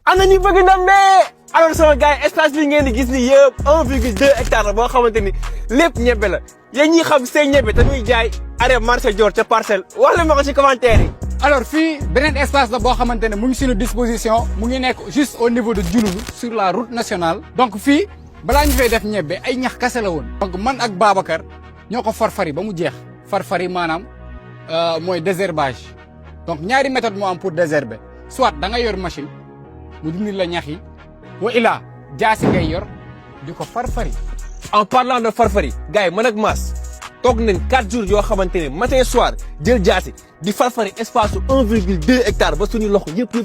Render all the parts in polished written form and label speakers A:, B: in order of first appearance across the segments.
A: ana ñu bëgg ndambe alors sama gars yi espace bi ngeen di gis ni yëpp 1,2 hectare la boo xamante ni lépp ñebe la yéen ñi xam seen ñebe te muy jaay arrêt marché Dior ca parcelle wax leen ma ko ci commentaire yi.
B: alors fii beneen espace la boo xamante ne mu ngi suñu disposition mu ngi nekk juste au niveau de Diouloulou sur la route nationale. donc fii balaa ñu fay def ñebe ay ñax kase la woon. donc man ak Babacar ñoo ko farfari ba mu jeex farfari maanaam mooy désherbage donc ñaari méthode moo am pour désherber soit da nga yor machine mu dindi la ñax yi wa ilaa jaasi ngay yor di ko farfari.
A: en parlant de farfari gars yi man ak Mass toog nañ 4 jours yoo xamante ne matin soir jël jaasi di farfari espace su 1,2 hectare ba suñu loxo yëpp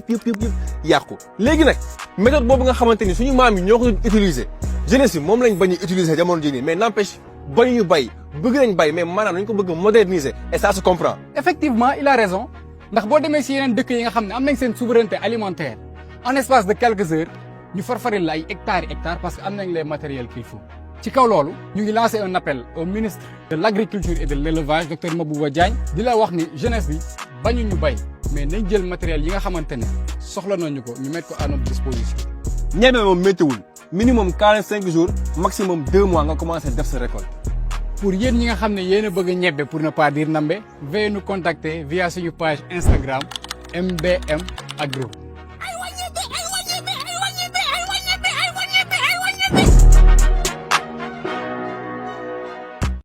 A: yàqu. léegi nag méthode boobu nga xamante ni suñu maam yi ñoo ko doon utiliser jeunesse bi moom lañ bañ a utiliser jamono jii nii mais n'empêche bañ ñu bay bëgg nañ bay mais maanaam nañ ko bëgg a moderniser et ça se comprend.
B: effectivement il a raison ndax boo demee si yeneen dëkk yi nga xam ne am nañ seen souveraineté alimentaire en espace de quelques heures ñu farfaril la ay hectares parce que am nañ les matériels qu'il faut. ci kaw loolu ñu ngi lancé un appel au ministre de l'agriculture et de l'élevage docteur Mabouba Diagne di la wax ni jeunesse bi bañu ñu bay mais nañ jël matériel yi nga xamante ne soxla nañu ko ñu mettre ko à notre disposition.
A: ñebe moom méttiwul minimum 45 jours maximum 2 mois nga commencé def sa récolte.
B: pour yéen ñi nga xam ne yéen a bëgg a ñebe pour ne pas dire ndambe veuillez nous contacter via suñu page Instagram MBM Agro.